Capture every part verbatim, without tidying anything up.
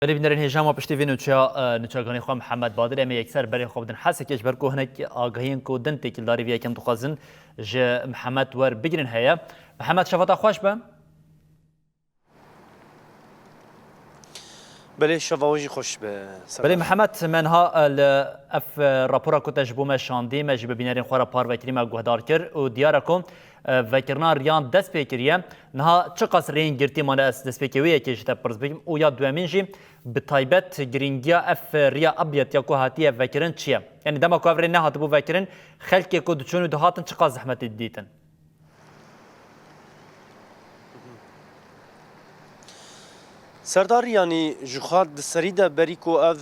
Belê bînerên hêja, ma piştî vê nûçeya, e, nûçeganê xwe Mihemed Badir, em ê yekser berê xwe bidin Hesekê, ji ber ku hinek agahiyên ku din têkildarî vê yekem dixwazin ji Mihemed wer bigrin heye. Mihemed, şeva te xweş be. Belê, şeva we jî xweş be, Serdar. Belê Mihemed, me niha, e, li ev, e, rapora ku te ji bo me şandî, me jî bi bînerên xwe re parve kirî, me guhdar kir û diyar e ku, e, vekirina riyan dest pê kiriye. Niha çiqas rêyên girtî mane, ez destpêkê wê yekê ji te pirs bikim û ya duwemîn jî bi taybet girîngiya ev riya abyad ya ku hatiye vekirin çi ye? Yanî dema ku ev rê nehatibû vekirin, xelkê ku diçûn û dihatin çiqas zehmetê didîtin? Serdar, yanî ji xwe di serî de berî ku ev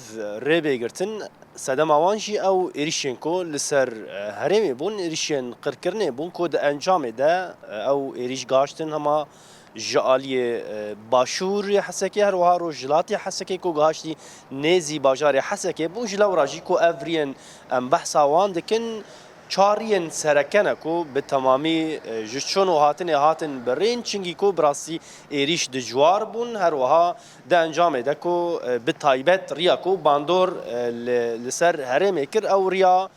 rê bê girtin, sedema wan jî ew êrîşên ku li ser, e, herêmê bûn, êrîşên qirkirinê bûn ku di encamê de, e, ew êrîş gaştin hema ji aliyê, e, başûrê Hesekê, her wiha rojhilatê Hesekê ku gihaştî nêzî bajarê Hesekê bû. Ji lewra jî ku ev riyên em behsa wan dikin, çar riyên sereke ne ku bi temamî, e, ji çûn û hatinê hatin birîn, çingî ku bi rastî êrîş dijwar bûn. Her wiha di encamê de ku, e, bi taybet riya ku bandor, e, li, li ser herêmê kir, ew riya,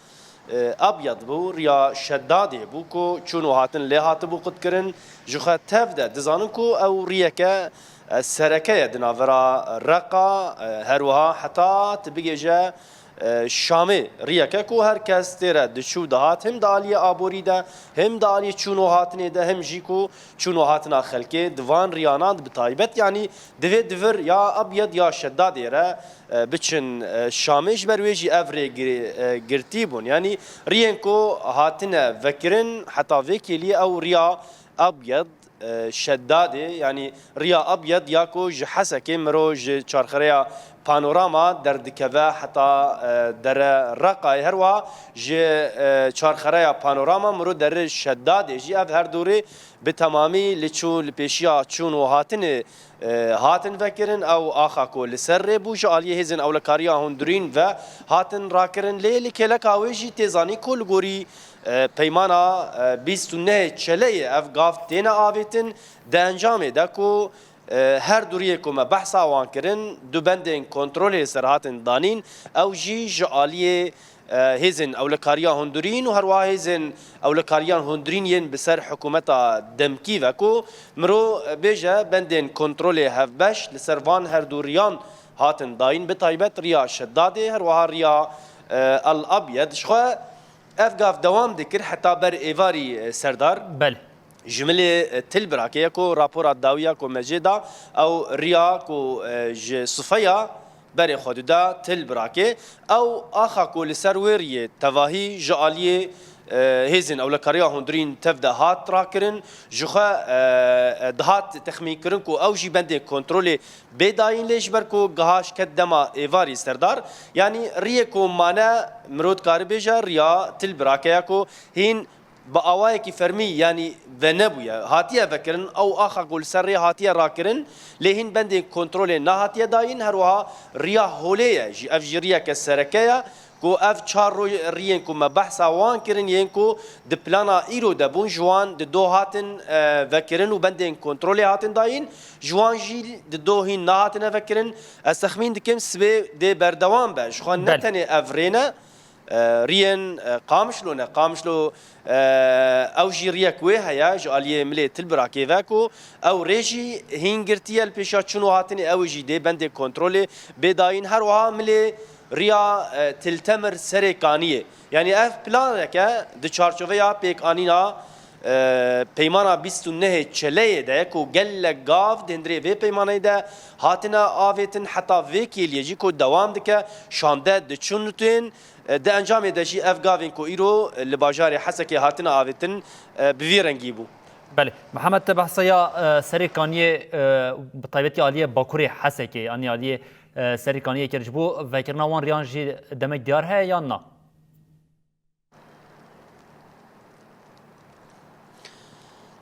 e, abyad bû, riya şedadê bû ku çûn û hatin lê hatibû qutkirin. Ji xwe tev de dizanin ku ew riyeke, e, sereke ye di navbera Reqa, e, her wiha heta tu bigêje, e, Şamê riyeke ku her kes tê re diçû dihat, him di aliyê aborî de, him di aliyê çûn û hatinê de, him jî ku çûn û hatina xelkê di van riyanan bi taybet, yanî divê di vir ya abyad ya şedadê re, e, biçin, e, Şamê. Ji ber wê jî ev rê gir-, e, girtî bûn. Yanî riyên ku hatine vekirin heta vê kêliyê ew riya abyad, e, şedadê, yanî riya abyad ya ku ji Hesekê miro ji çarxereya Panorama derdikeve heta, e, dere Reqayê. Her wiha ji, e, çarxereya Panorama miro dere şedadê jî, ev her du rê bi temamî li çû, li pêşiya çûn û hatinê, e, hatin vekirin. Ew axa ku li ser rê bû ji aliyê hêzên ewlekariya hundirîn ve hatin rakirin. Lê li kêleka wê jî tê zanîn ku li gorî, e, peymana, e, bîst û nehê Çeleyê ev gav têne avêtin. Di encamê de ku, e, her du riyê ku me behsa wan kirin, du bendên kontrolê ser hatin danîn, ew jî ji aliyê, e, hêzên ewlekariya hundirîn û herwiha hêzên ewlekariyan hundirîn yên bi ser hikûmeta demkî ve ku miro, e, bêje bendên kontrolê hevbeş li ser van her du riyan hatin dayîn, bi taybet riya Şedadê, herwiha riya, e, El Abyed. Ji xwe ev gav dewam dikir heta ber êvarî, e, Serdar. Belê. Ji milê, e, Til Birakê ye ku rapora dawiya ku me jê da, ew riya ku, e, ji Sifeya berê xwe dida Til Birakê, ew axa ku li ser wê riyê tevahî ji aliyê, e, hêzên ewlekariya hundirîn tev de hat rakirin, ji xwe, e, e, dihat texmînkirin ku ew jî bendê kontrolê bê dayîn, lê ji ber ku gihaş ket dema êvarî Serdar, yanî riyê ku mane, mirov dikare bêje riya Til Birakê ye ku hîn bi awayekî fermî, yanî venebûye, hatiye vekirin, ew axa ku li ser rê hatiye rakirin, lê hîn bendên kontrolê nehatiye dayîn. Her wiha riya holê ye jî, ev jî riyeke sereke ye ku ev çar roj-, riyên ku me behsa wan kirin, yên ku di plana îro de bûn, ji wan di do hatin, e, vekirin û bendên kontrolê hatin dayîn, ji wan jî di do hîn nehatine vekirin. Ez texmîn dikim sibê dê berdewam be. Ji xwe ne Belê. tenê ev rê ne, e, riyên, e, Qamişlo ne. Qamişlo, e, ew jî riyek wê heye ji aliyê milê Til Birakê ve ku ew rê jî hîn girtiye li pêşiya çûn û hatinê, ew jî dê bendê kontrolê bê dayîn. Her wiha milê riya, e, Til Temir Serê Kaniyê. Yanî ev planeke di çarçoveya pêkanîna, e, peymana bîst û nehê Çeleyê de ku gelek gav di hundirê vê peymaneyê de hatine avêtin, heta vê kêliyê jî ku dewam dike, şande diçûn û tên. E, di encamê de jî ev gavên ku îro, e, li bajarê Hesekê hatine avêtin, e, bi vî rengî bû. Belê. Mihemed, te behsa ya, e, Serê Kaniyê, e, bi taybetî aliyê Bakurê Hesekê, yanî aliyê, e, Serê Kaniyê kir. Ji bo vekirina wan riyan jî demek diyar heye yan na?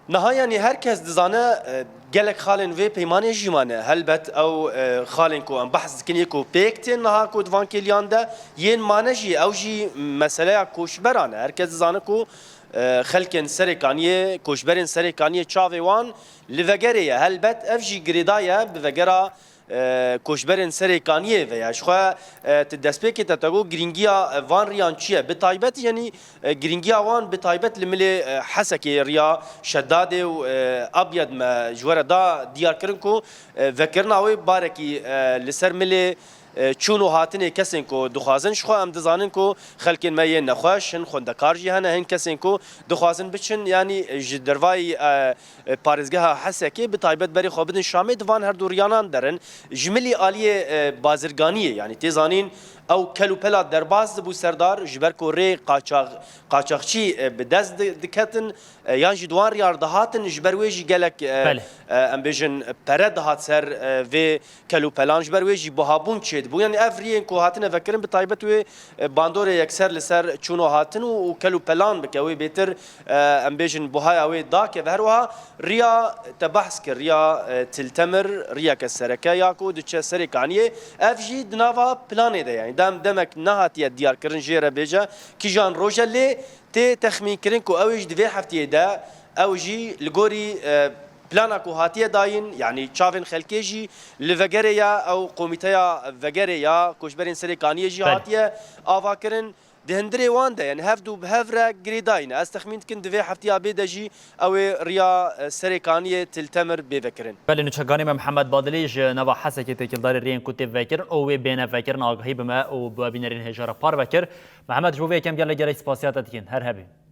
Niha yanî her kes dizane, e, gelek xalên vê peymanê jî mane. Helbet ew, e, xalên ku em behs dikin yê ku pêk tên niha ku di van kêliyan de yên mane jî, ew jî meseleya koçberan e. Her kes dizane ku, e, xelkên Serê Kaniyê, koçberên Serê Kaniyê çavê wan li vegerê ye. Helbet ev jî girêdayî ye bi vegera e, koçberên Serê Kaniyê ve ye. Ji xwe, e, ti destpêkê te te got girîngiya, e, van riyan çi ye? Bi taybet, yanî, e, girîngiya wan bi taybet li milê, e, Hesekê riya Şedadê û, e, Abyad me ji we re da diyar kirin ku, e, vekirina wê barekî, e, li ser milê, e, çûn û hatinê kesên ku dixwazin. Ji xwe em dizanin ku xelkên me yên nexweş, hin xwendekar jî hene, hin kesên ku dixwazin biçin, yanî ji dervayî, e, e, parêzgeha Hesekê bi taybet berê xwe bidin Şamê, di van her du riyanan derin. Ji milî aliyê, e, bazirganiyê, yanî tê zanîn ew kel û pela derbas dibû serdar, ji ber ku rê qaçax-, qaçaxçî, e, bi dest di-, diketin, e, yan jî di wan riyar dihatin, ji ber wê jî gelek, e, Belê. e, em bêjin pere dihat ser, e, vê kel û pelan, ji ber wê jî buhabûn çêdibû. Yanî ev riyên ku hatine vekirin bi taybet wê, e, bandorê yekser li ser çûn û hatin û, û kel û pelan bike, wê bêtir, e, em bêjin buhaya wê dakeve. Her wiha riya te behs kir, riya, e, Til Temir, riyeke sereke ya ku diçe Serê Kaniyê. Ev jî di nava planê de ye. Yanî dem, demek nehatiye diyarkirin jê re bêje kîjan roj e, lê tê texmînkirin ku ew ê jî di vê heftiyê de ew jî li gorî, e, plana ku hatiye dayîn, yanî çavên xelkê jî li vegerê ya, ew komîteya vegerê ya koçberên Serê Kaniyê jî Belê. hatiye avakirin. Di hundirê wan de, yanî hev du bi hev re girêdayî ne. Ez texmîn dikim di vê heftiya bê de jî ew ê riya, e, Serê Kaniyê Til Temir bê vekirin. Belê, nûçekanê me Mihemed Badilî ji nava Hesekê têkildarî riyên ku tê vekirin û wê bêne vekirin agahî bi me û bi we bînerên hêja re parve kir. Mihemed, ji bo vê yekem gelek gelek spasiya te dikin. Her hebî.